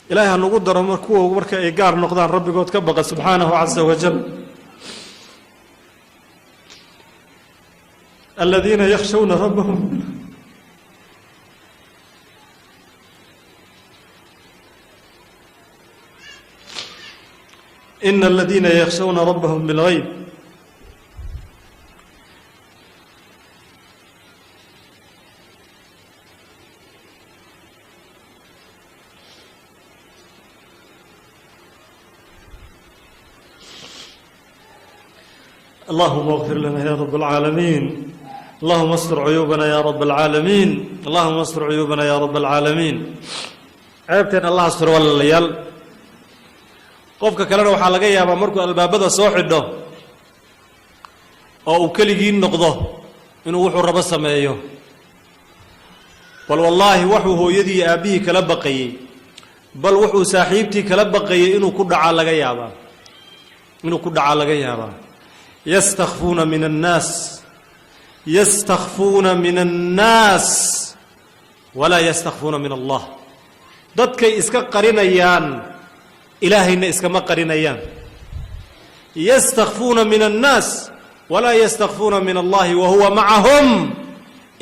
Ilaahay ha nagu daro mar kuwa marka ay gaar noqdaan rabbigood ka baqa subxaanahu caza wajal. Aladiina yakhshawna rabbahum. Ina aladiina yakhshawna rabbahum bilgayb. Allahuma اغfir lana ya rab اlcaalamiin. Allahuma astur cuyuubana ya rab اlcaalamiin. Allahuma astur cuyuubana ya rab اlcaalamiin. Ceebteen allah asturo walaalayaal. Qofka kalena waxaa laga yaabaa markuu albaabada soo xidho oo uu keligii noqdo inuu wuxuu rabo sameeyo. Bal wallaahi waxuu hooyadii iyo aabbihii kala baqayey, bal wuxuu saaxiibtii kala baqayey inuu ku dhacaa laga yaabaa, inuu ku dhacaa laga yaabaa. Yastakfuuna min annaas, yastakfuuna min annaas walaa yastakfuuna min allah. Dadkay iska qarinayaan, ilaahayna iskama qarinayaan. Yastakfuuna min annaas walaa yastakfuuna min allahi wa huwa macahum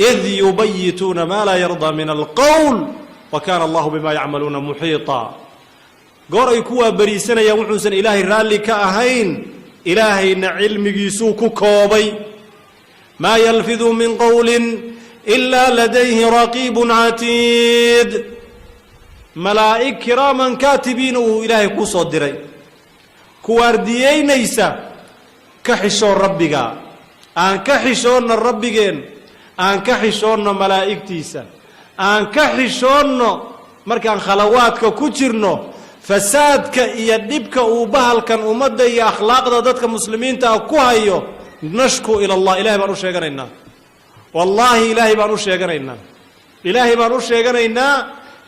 id yubayituuna ma laa yardaa min alqowl wa kana allahu bima yacmaluuna muxiiطa. Goor ay kuwaa bariisanayaan wuxuusan ilaahay raalli ka ahayn, ilaahayna cilmigiisuu ku koobay. Maa yalfidu min qowli ilaa ladayhi raqiibu catiid. Malaa'ig kiraaman kaatibiina uu ilaahay kuu soo diray kuwaardiyeynaysa. Ka xishoo rabbiga, aan ka xishoonna rabbigeen, aan ka xishoonno malaa'igtiisa, aan ka xishoonno markaan khalawaadka ku jirno fasaadka iyo dhibka uu bahalkan ummadda iyo akhlaaqda dadka muslimiinta ah ku hayo. Nashku ila allah. Ilahay baan u sheeganaynaa, wallaahi ilaahay baan u sheeganaynaa, ilaahay baan u sheeganaynaa.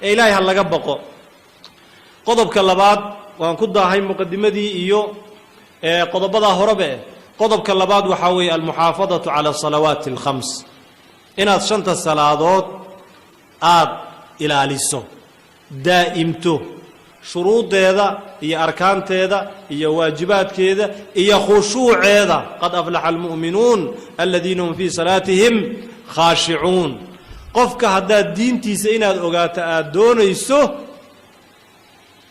Ee ilaahay ha laga baqo. Qodobka labaad, waan ku daahay muqadimadii iyo qodobadaa horebe. Qodobka labaad waxaa weeye almuxaafadatu cala salawaati alkhams, inaad shanta salaadood aada ilaaliso, daa'imto shuruudeeda iyo arkaanteeda iyo waajibaadkeeda iyo khushuuceeda. Qad aflaxa almu'minuun aladiina hum fii salaatihim khaashicuun. Qofka haddaad diintiisa inaad ogaato aada doonayso,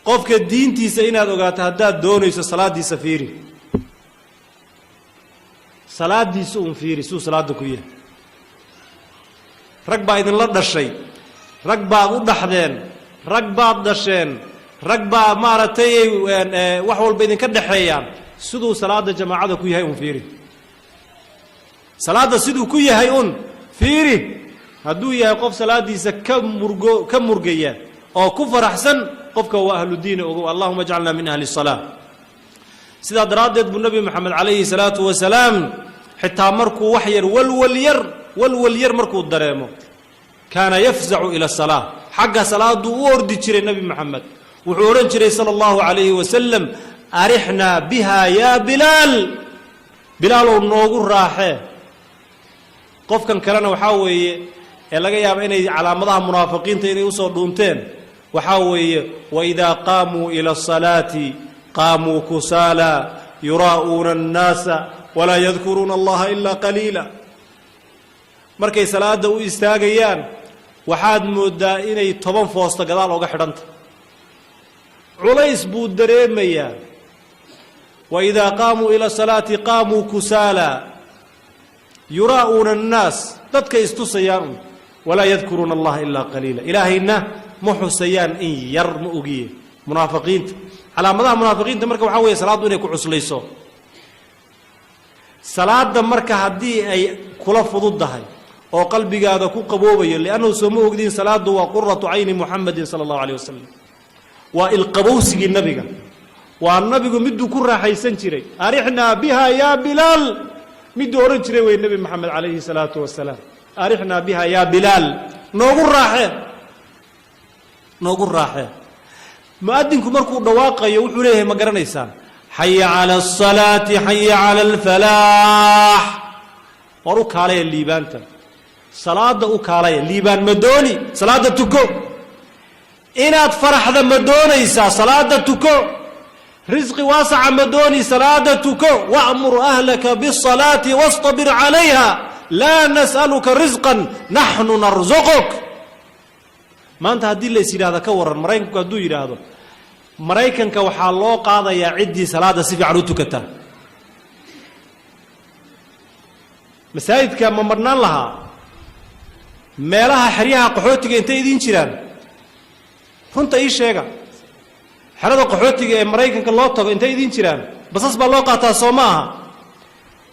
qofka diintiisa inaad ogaato haddaad doonayso, salaaddiisa fiiri, salaadiisa uun fiiri suu salaadda ku yahay. Rag baa idinla dhashay, rag baad u dhaxdeen, rag baad dhasheen, rag baa maaragtay wax walba idinka dhexeeyaan. Siduu salaada jamaacada ku yahay un fiiri, salaadda siduu ku yahay un fiiri. Hadduu yahay qof salaadiisa ka murgo, ka murgaya oo ku faraxsan, qofka waa ahludiina ogow. Allahuma ajcalna min ahli الsalaa. Sidaa daraaddeed buu nebi moxamed calayhi salaatu wasalaam xitaa markuu wax yar walwal yar, walwal yar markuu dareemo, kaana yafzacu ila asalaa, xagga salaaduu u ordi jiray. Nebi moxamed wuxuu odhan jiray sala allahu calayhi wasalam: "Arixnaa biha yaa Bilaal, Bilaalow noogu raaxee." Qofkan kalena waxaa weeye ee laga yaaba inay calaamadaha munaafiqiinta inay usoo dhuunteen, waxaa weeye: waidaa qaamuu ila asalaati qaamuu kusaala yuraa'uuna annaasa walaa yadkuruuna allaha ilaa qaliila. Markay salaada u istaagayaan waxaad mooddaa inay 10 foosto gadaal oga xidhanta, culays buu dareemayaa. Waidaa qaamuu ila salaati qaamuu kusaala yuraa'uuna annaas, dadkay istusayaan un, walaa yadkuruuna allaha ilaa qaliila, ilaahayna ma xusayaan in yar ma ogiye. Munaafiqiinta, calaamadaha munaafiqiinta marka waxaa weeye salaaddu inay ku cuslayso. Salaadda marka haddii ay kula fududdahay oo qalbigaada ku qaboobayo, liannahu soo ma ogdiin, salaaddu waa quratu cayni Muxamedin sala allahu alayh wasalam, waa ilqabowsigii nabiga, waa nabigu miduu ku raaxaysan jiray. "Arixnaa biha yaa Bilaal" miduu odhan jiray wey nebi Moxamed calayhi salaatu wasalaam. "Arixnaa biha yaa Bilaal", noogu raaxee, noogu raaxee. Mu'adinku markuu dhawaaqayo wuxuu leeyahay, ma garanaysaan? "Xaya cala asalaati, xaya cala alfalaax." War u kaalaya liibaanta, salaada u kaalaya, liibaan madooni, salaada tuko. Inaad faraxda ma doonaysaa? Salaada tuko. Risqi waasaca ma dooni? Salaada tuko. Wa'mur ahlaka biالsalaati wastabir calayha, laa nas'aluka risqan, naxnu narsuquk. Maanta haddii lays yidhahda ka warran, Maraykanku hadduu yidhaahdo Maraykanka waxaa loo qaadayaa ciddii salaada si fiican u tukata, masaajidka ma marhnaan lahaa? Meelaha xeryaha qaxootiga intay idiin jiraan? Runta ii sheega. Xerada qaxootiga ee Maraykanka loo tago intay idiin jiraan? Basas baa loo qaataa, soo ma aha?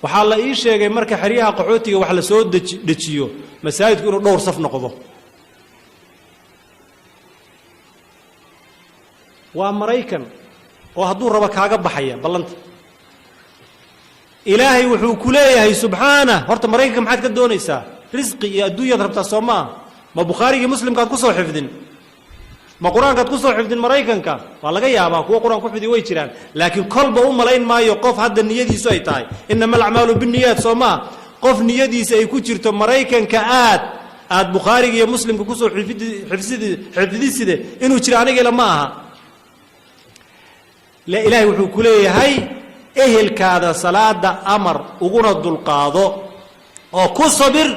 Waxaa la ii sheegay marka xeryaha qaxootiga wax la soo deji dejiyo, masaajidku inuu dhowr saf noqdo. Waa Maraykan oo hadduu rabo kaaga baxaya ballanta. Ilaahay wuxuu ku leeyahay subxaanah. Horta Maraykanka maxaad ka doonaysaa? Risqi iyo adduunyaad rabtaa, soo ma ah? Ma Bukhaarigii Muslimkaad ku soo xifdin? Ma Qur-aankaad ku soo xifdin Maraykanka? Waa laga yaabaa kuwo Qur-aan ku xifdi way jiraan, laakiin kolba u malayn maayo qof hadda niyadiisu ay tahay inama alacmaalu binniyaat, soo maa? Qof niyadiisa ay ku jirto Maraykanka aad Bukhaariga iyo Muslimka kusoo xifdi xifdiside inuu jiro aniga ma aha. Ilaahay wuxuu ku leeyahay ehelkaada salaada amar, uguna dulqaado oo ku sabir.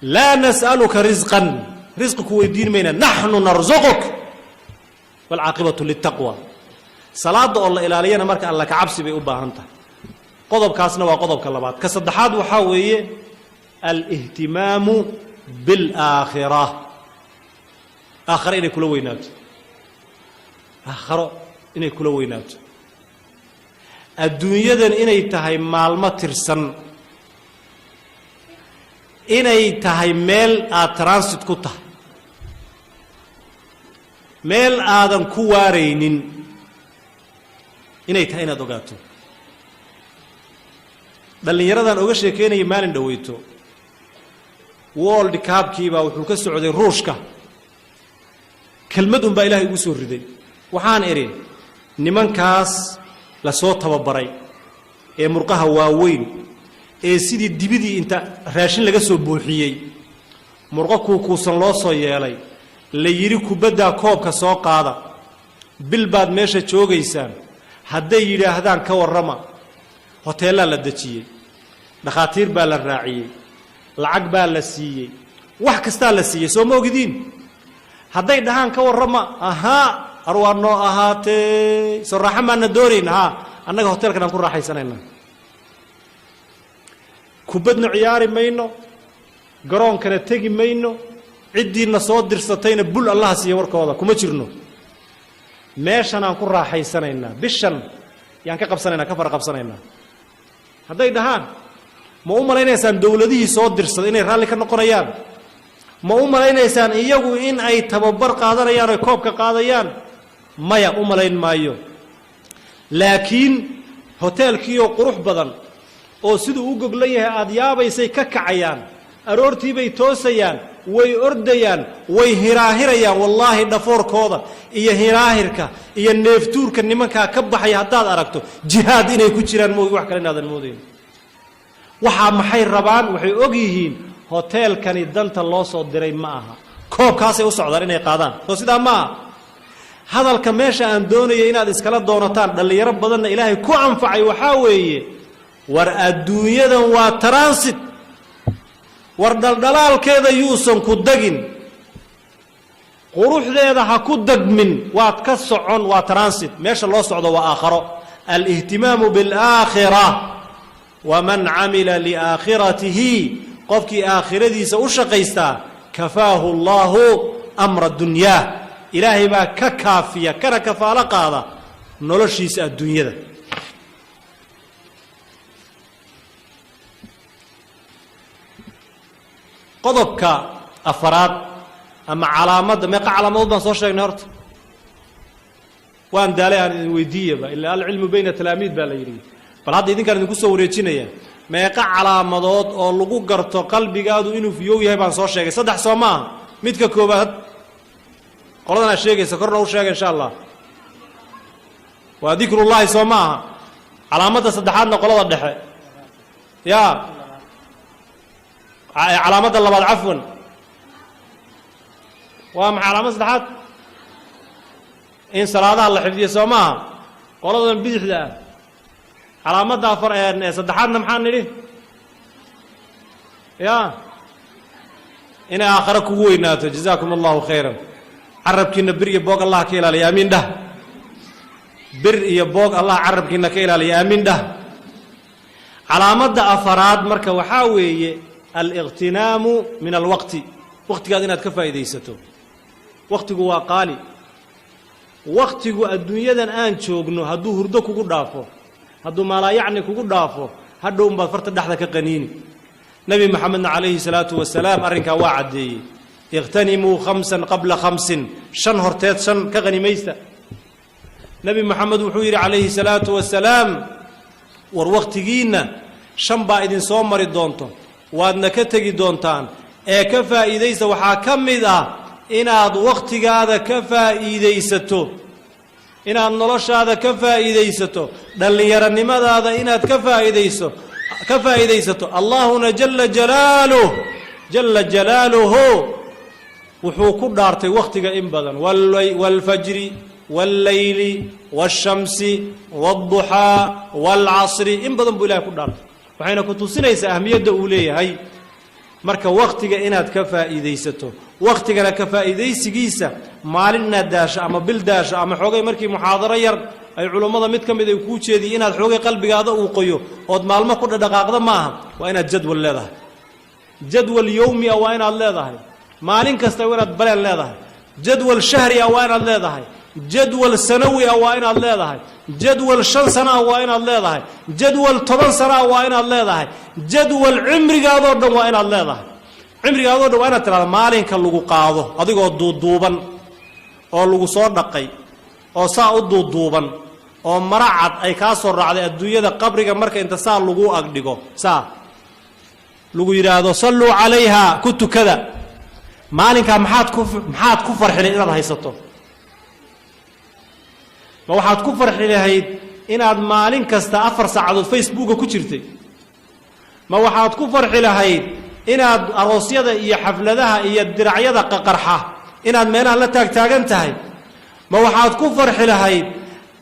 Laa nas'aluka risqan, risqi ku weydiin mayna, naxnu narsuquk, waalcaaqibatu litaqwa. Salaada oo la ilaaliyana marka alla ka cabsi bay u baahan tahay. Qodobkaasna waa qodobka labaad. Ka saddexaad waxaa weeye alihtimaamu biاlaakhira, aakhare inay kula weynaato, aakharo inay kula weynaato, adduunyadan inay tahay maalmo tirsan, inay tahay meel aad transit ku tahay, meel aadan ku waaraynin inay tahay inaad ogaato. Dhallinyaradan oga sheekeynaya maalin dhoweyto, World Cupkiibaa wuxuu ka socday Ruushka. Kelmad un baa Ilahay igu soo riday. Waxaan idhi, nimankaas lasoo tababaray ee murqaha waaweyn ee sidii dibidii inta raashin laga soo buuxiyey murqo kuukuusan loo soo yeelay, la yidhi kubaddaa koobka soo qaada, bil baad meesha joogaysaan, hadday yidhaahdaan ka warrama? Hoteellaa la dejiyey, dhakhaatiir baa la raaciyey, lacag baa la siiyey, wax kastaa la siiyey, soo ma ogidiin? Hadday dhahaan ka warrama, ahaa, arwaa noo ahaatee, soo raaxa maana doonayna? Haa, annaga hoteelkan aan ku raaxaysanayna, kubadna ciyaari mayno, garoonkana tegi mayno, ciddiina soo dirsatayna bul Allaha siiya, warkooda kuma jirno, meeshan aan ku raaxaysanaynaa, bishan yaan ka qabsanaynaa, ka fara qabsanaynaa, hadday dhahaan, ma u malaynaysaan dowladihii soo dirsaday inay raalli ka noqonayaan? Ma u malaynaysaan iyagu in ay tababar qaadanayaan oy koobka qaadayaan? Maya, u malayn maayo. Laakiin hoteelkiioo qurux badan oo siduu u goglan yahay aada yaabaysay ka kacayaan, aroortiibay toosayaan, way ordayaan, way hiraahirayaan. Wallaahi, dhafoorkooda iyo hiraahirka iyo neeftuurka nimankaa ka baxaya haddaad aragto, jihaad inay ku jiraan moogi wax kale inaadan moodayn. Waxaa maxay rabaan? Waxay og yihiin hoteelkani danta loo soo diray ma aha, koobkaasay u socdaan inay qaadaan. Soo sidaa ma aha? Hadalka meesha aan doonaya inaad iskala doonataan, dhallinyaro badanna Ilaahay ku anfacay, waxaa weeye: war adduunyadan waa transit, war dhaldhalaalkeeda yuusan ku dagin, quruxdeeda ha ku dagmin, waad ka socon, waa transit. Meesha loo socdo waa aakharo. Alihtimaamu biاlaakhira, waman camila liaakhiratihi, qofkii aakhiradiisa u shaqaystaa, kafaahu Allahu amra dunyaah, Ilaahay baa ka kaafiya kana kafaalo qaada noloshiisa adduunyada. Qodobka afaraad ama calaamadda, meeqa calaamadood baan soo sheegnay? Horta waan daalay, aan idin weydiiyaba, ilaa alcilmu bayna talaamiid baa la yidhi. Bal hadda idinkaan idinku soo wareejinaya, meeqa calaamadood oo lagu garto qalbigaadu inuu fiyow yahay baan soo sheegay? Saddex, soo maaha? Midka koobaad qoladan aad sheegaysa korna u sheega, insha Allah, waa dikrullaahi, soo ma aha? Calaamadda saddexaadna qolada dhexe ya, calaamadda labaad, cafwan, waa maxay? Calaamad saddexaad In salaadaha la xifdiyo, soo maaha? Qoladan bidixda ah, calaamadda afar saddexaadna maxaa nidhi? Ya, inay aakhare kugu weynaato. Jazaakum Allahu khayran. Carabkiina bir iyo boog Allah ka ilaaliya, aamiin dhah. Bir iyo boog Allah carabkiina ka ilaaliya, aamiin dhah. Calaamadda afaraad marka waxaa weeye الاغتنام من الوقت, waqtigaad inaad ka faa'iidaysato. Waqtigu waa qaali. Waqtigu adduunyadan aan joogno hadduu hurdo kugu dhaafo, hadduu maalaayacni kugu dhaafo, hadhow unbaad farta dhexda ka qaniini. Nebi Maxamedna calayhi salaatu wasalaam arrinkaa waa caddeeyey: اغتنموا خمسا قبل خمس, shan horteed shan ka qanimaysta. Nebi Moxamed wuxuu yidhi calayhi salaatu wasalaam: war wakhtigiinna shan baa idinsoo mari doonto, waadna ka tegi doontaan, ee ka faa'iidaysta. Waxaa ka mid ah inaad wakhtigaada ka faa'iidaysato, inaad noloshaada ka faa'iidaysato, dhallinyaronimadaada inaad ka faa'iidaysato. Allahuna jala jalaaluh, jala jalaaluhu, wuxuu ku dhaartay wakhtiga in badan: والفجر والليل والشمس والضحى والعصر. In badan buu Ilahay ku dhaartay, waxayna ku tusinaysaa ahmiyadda uu leeyahay. Marka wakhtiga inaad ka faa'iidaysato, wakhtigana ka faa'iidaysigiisa maalin inaad daasho ama bil daasho ama xoogay markii muxaadaro yar ay culummada mid ka mid ay kuu jeediyey inaad xoogay qalbigaada uu qoyo ood maalmo ku dhadhaqaaqda ma aha. Waa inaad jadwal leedahay, jadwal yowmi ah waa inaad leedahay. Maalin kasta waa inaad plan leedahay. Jadwal shahri ah waa inaad leedahay. Jadwal sanawi ah waa inaad leedahay. Jadwal 5 sana ah waa inaad leedahay. Jadwal 10 sana ah waa inaad leedahay. Jadwal cimrigaadoo dhan waa inaad leedahay. Cimrigaadoo dhan waa inaad tirahda maalinka lagu qaado adigoo duuduuban oo lagu soo dhaqay oo saa u duuduuban oo mara cad ay kaa soo raacday adduunyada, qabriga marka inta saa lagu agdhigo, saa lagu yidhaahdo: "صلوا عليها", ku tukada. Maalinkaa maxaad ku farxi lahayd inaad haysato? Ma waxaad ku farxi lahayd inaad maalin kasta 4 saacadood Facebooka ku jirtay? Ma waxaad ku farxi lahayd inaad aroosyada iyo xafladaha iyo diracyada qaqarxa inaad meelaha la taagtaagan tahay? Ma waxaad ku farxi lahayd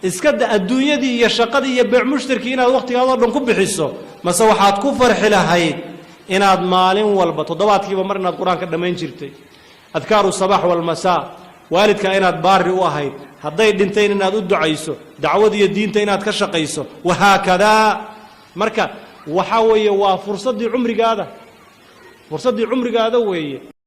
iska da adduunyadii iyo shaqadii iyo beec mushtarkii inaad wakhtigaadoo dhan ku bixiso? Mase waxaad ku farxi lahayd inaad maalin walba, toddobaadkiiba mar inaad Qur-aanka dhammayn jirtay, أذكار الصباح والمساء, waalidka inaad baari u ahayd, hadday dhintayn inaad u ducayso, dacwada iyo diinta inaad ka shaqayso, wahaakadaa? Marka waxaa weeye waa fursaddii cumrigaada, fursaddii cumrigaada weeye.